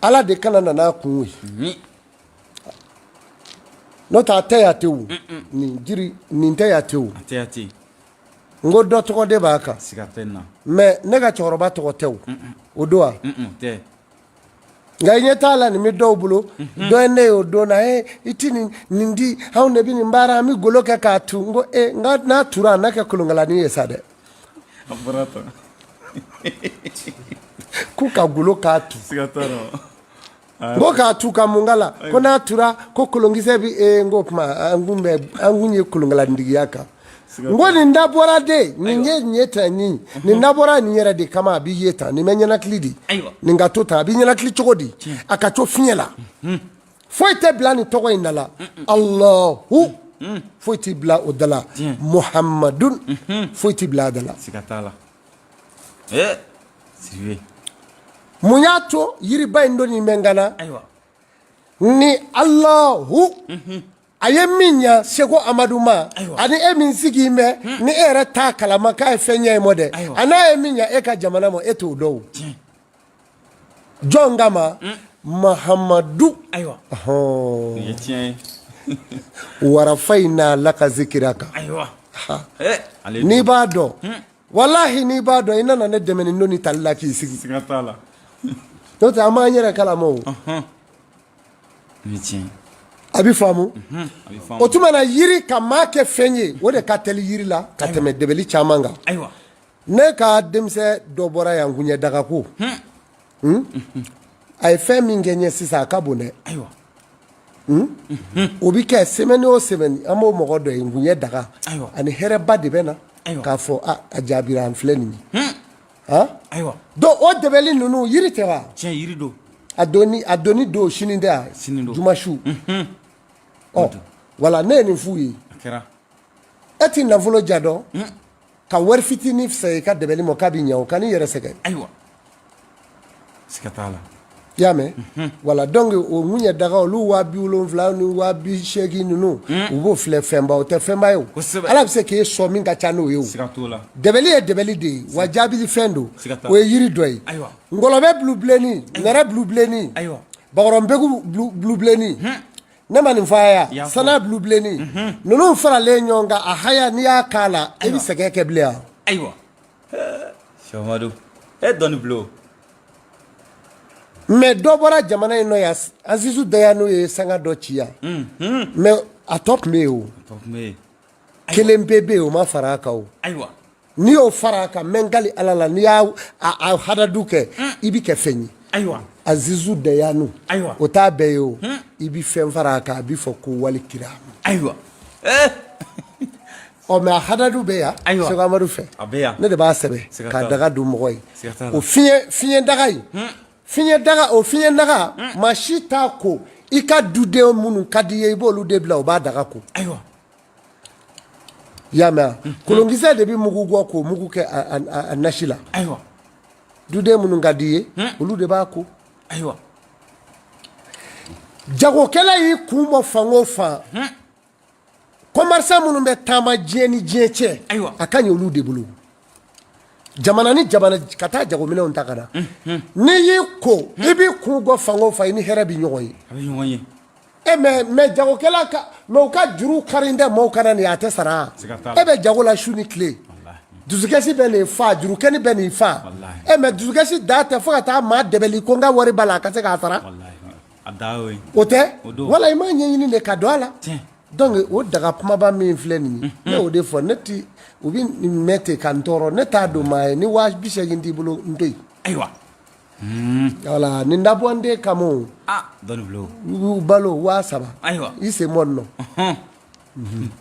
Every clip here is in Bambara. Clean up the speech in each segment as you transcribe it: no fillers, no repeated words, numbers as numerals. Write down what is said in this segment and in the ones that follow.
Ala de kana na n'a kun ye, n'o tɛ a tɛ yan ten o. Nin jiri nin tɛ yan ten o. A tɛ yan ten. N ko dɔ tɔgɔ de b'a kan. Siga tɛ nin na. Mais ne ka cɛkɔrɔba tɔgɔ tɛ o. O don wa? Tɛ. Nka i ɲɛ t'a la, nin bɛ dɔw bolo. Dɔ ye ne ye o don na e i ti nin di anw de bɛ nin baara, an bɛ golo kɛ k'a tu. N ko e nka n'a tura, a n'a kɛ kolonkalanin ye sa dɛ. A bɔra tan. K'u ka golo k'a tu. Siga t'a la. N ko k'a tu ka mun k'a la? Ko n'a tura, ko kolonkisɛ bɛ e. N ko tuma an kun ye kolonkalanintigiya kan. N ko nin dabɔra de nin ye nin ye tan, nin dabɔra nin yɛrɛ de kama. A b'i ye tan, nin bɛ ɲɛnakili de. Nin ka to tan, a b'i ɲɛnakili cogo di? A ka to fiɲɛ la, foyi tɛ bila nin tɔgɔ in da la. Alahu, foyi t'i bila o da la. Muhamadun, foyi t'i bila a da la. Siga t'a la. Ee Sidibe. Mun y'a to yiriba in donni bɛ n kan na? Ni Alahu a ye min ɲa Seko Amadu ma, ani e min sigi bɛ, ni e yɛrɛ t'a kalama k'a ye fɛn ɲɛ ye mɔ dɛ, a n'a ye min ɲa e ka jamana ma, e t'o dɔn o. Jɔn kama? Mahamadu. Ayiwa. Nin ye tiɲɛ ye. Warafayina laka zikiraka. Ayiwa. N'i b'a dɔn, walahi n'i b'a dɔn, i nana ne dɛmɛ ni doni tali la k'i sigi. Siga t'a la. N'o tɛ, an b'an yɛrɛ kalama o. Nin ye tiɲɛ ye. A bɛ faamu. A bɛ faamu. O tuma na, yiri ka maa kɛ fɛn ye, o de ka teli yiri la ka tɛmɛ dɛbɛli caman kan. Ne ka denmisɛn dɔ bɔra yan, Kunɲɛ Dagako. A ye fɛn min kɛ n ye sisan, a ka bon dɛ. O bɛ kɛ semaine o semaine, an b'o mɔgɔ dɔ ye, Nkunɲɛ Daga. Ani hɛrɛba de bɛ na k'a fɔ a jaabira, an filɛ nin ye. Han, donc o dɛbɛli ninnu, yiri tɛ wa? Tiɲɛ, yiri don. A doni don, sini tɛ wa? Sini don. Juma su. Ɔ wala, ne ye nin f'u ye. A kɛra. E ti nafolo ja dɔn ka wari fitinin fisaya i ka dɛbɛli ma, k'a bɛ ɲɛ o, kan'i yɛrɛ sɛgɛn. Ayiwa, siga t'a la. I y'a mɛn? Wala, donc o Nkunɲɛ Daga, olu 70,000 ni 80,000 ninnu, u b'o filɛ fɛnba, o tɛ fɛnba ye o. Ala bɛ se k'e sɔn min ka ca n'o ye o. Siga t'o la. Dɛbɛli ye dɛbɛli de ye wa, jaabili fɛn don. Siga t'a la. O ye yiri dɔ ye. Ngɔlɔbɛ bulu bilenni, nɛrɛ bulu bilenni, bakɔrɔnbegu bulu bilenni, ne ma nin fɔ a I y'a ye? fɔ. Sana bulu bilenni ninnu faralen ɲɔgɔn kan, a haya, n'i y'a k'a la, e bɛ sɛgɛn kɛ bilen wa? Ayiwa, Sɛki Amadu, e dɔnni bulon. Mais dɔ bɔra jamana in nɔ yan, Azizu Dayanu ye sanga dɔ ci yan, mais a tɔ tun bɛ yen o. A tɔ tun bɛ yen. Kelen pe bɛ yen, o ma fara a kan o. N'i y'o fara a kan, n bɛ n kali Ala la, n'i y'a a hadadu kɛ, i bɛ kɛ fɛn ye. Azizu Dayanu. O t'a bɛɛ ye o. I bɛ fɛn fara a kan, a bɛ fɔ ko wali kira. Ayiwa. Ɔ mais a hadadu bɛ yan. Seko Amadu fɛ. A bɛ yan. Ne de b'a sɛbɛn Siga k'a t'a la. daga dun mɔgɔ ye. Siga t'a la. O fiɲɛ daga in, fiɲɛ daga o, fiɲɛ daga, maa si t'a ko. I ka duden minnu ka di i ye, i b'olu de bila, o b'a daga ko. I y'a mɛn wa? Kolonkisɛ de bɛ mugu bɔ k'o mugu kɛ a nasi la. Duden minnu ka di i ye, olu de b'a ko. Jagokɛla y'i kun bɔ fan o fan, commerçant minnu bɛ taama diɲɛ ni diɲɛ cɛ, a ka ɲi olu de bolo, jamana ni jamana, ka taa jagominɛnw ta ka na. N'i y'i ko, i b'i kun bɔ fan o fan, i ni hɛrɛ bɛ ɲɔgɔn ye. A bɛ ɲɔgɔn ye. E mais jagokɛla ka, mais u ka juru kari tɛ maaw kana nin, a tɛ sara. Siga t'a la. E bɛ jago la su ni tile, dusukasi bɛ nin fa, jurukɛni bɛ nin fa. E mais dusukasi da tɛ fo ka taa maa dɛbɛli ko n ka wari b'a la, a ka se k'a sara. Walahi, a da y'o ye. O tɛ. O don. Wala, i m'a ɲɛɲini de ka don a la. Donc o daga kumaba min filɛ nin ye, ne y'o de fɔ. Ne ti u bɛ nin mɛn ten ka n tɔɔrɔ, ne t'a don maa ye. Ni 80,000 t'i bolo, n to yen. Wala, nin dabɔ n den kama o. Ah, dɔnni bulon. U balo 3000. I sen bɔ nin nɔ.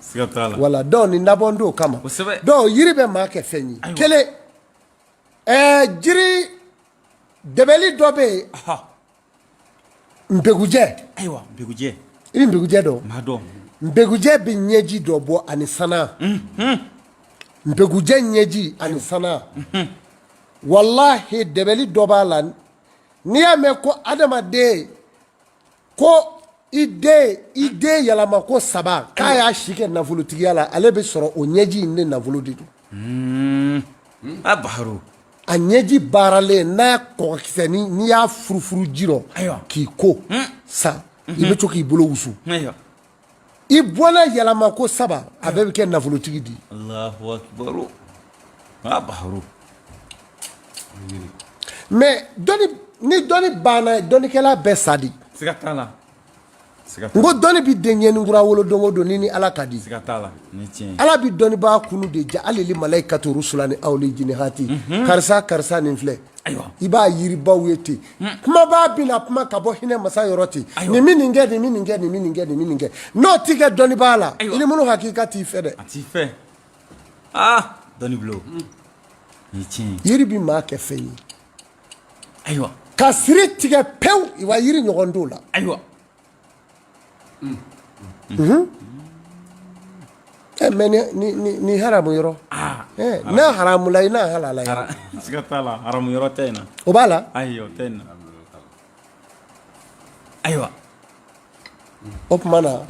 Siga t'a la. Wala, donc nin dabɔ n t'o kama. Donc yiri bɛ maa kɛ fɛn ye. Kelen, jiri dɛbɛli dɔ bɛ yen, npekujɛ. Ayiwa, npekujɛ. I bɛ npekujɛ dɔn? N b'a dɔn. Npekujɛ bɛ ɲɛji dɔ bɔ ani sana. Npekujɛ ɲɛji ani sana, walahi, dɛbɛli dɔ b'a la. N'i y'a mɛn ko adamaden ko i den yɛlɛma ko saba, k'a y'a si kɛ nafolotigiya la, ale bɛ sɔrɔ o ɲɛji in de nafolo de don. A Baharu. A ɲɛji baaralen n'a kɔgɔkisɛ ni n'i y'a furufuru ji rɔ k'i ko sa, i bɛ to k'i bolo wusu, i bɔnna yɛlɛma ko saba, a bɛɛ bɛ kɛ nafolotigi di. Mais ni dɔnni banna, dɔnnikɛla bɛɛ sa di. N ko dɔnni bɛ dencɛnin kura wolo don o don ni Ala ka di. Ala bɛ dɔnnibaa kunu de ja hali malayikatu rusulani aw li jinihati karisa karisa nin filɛ, i b'a yiribaw ye ten, kumabaa bɛna kuma ka bɔ hinɛ masa yɔrɔ ten, nin bɛ nin kɛ, nin bɛ nin kɛ, nin bɛ nin kɛ, nin bɛ nin kɛ. N'o ti kɛ dɔnnibaa la, ilimulu hakika t'i fɛ dɛ. A t'i fɛ. Aa, dɔnni bulon nin ye tiɲɛ ye. Yiri bɛ maa kɛ fɛn ye. Ayiwa. Ka siri tigɛ pewu, wa yiri ɲɔgɔn t'o la. Ayiwa. Mais ni haramu yɔrɔ n'a haramula i n'a halala. Siga t'a la, haramu yɔrɔ tɛ yen na. O b'a la. Ayi, o tɛ yen na. Ayiwa. O tuma na,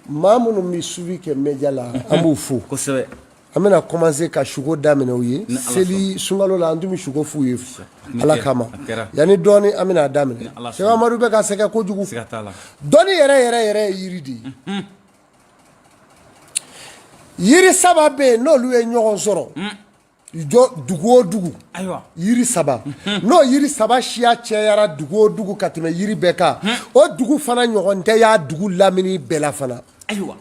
maa minnu bɛ suivi kɛ média la, an b'u fo. Kosɛbɛ. An bɛna commencer ka suko daminɛ u ye seli sunkalo la. An tun bɛ suko f'u ye Ala kama. Yanni dɔɔni an bɛna a daminɛ. Sɛki Amadu bɛ ka sɛgɛn kojugu. Dɔnni yɛrɛ yɛrɛ yɛrɛ ye yiri de ye. Yiri saba bɛ yen, n'olu ye ɲɔgɔn sɔrɔ jɔ dugu o dugu, yiri saba, n'o yiri saba siya cɛyara dugu o dugu ka tɛmɛ yiri bɛɛ kan, o dugu fana ɲɔgɔn tɛ y'a dugu lamini bɛɛ la fana. Ayiwa.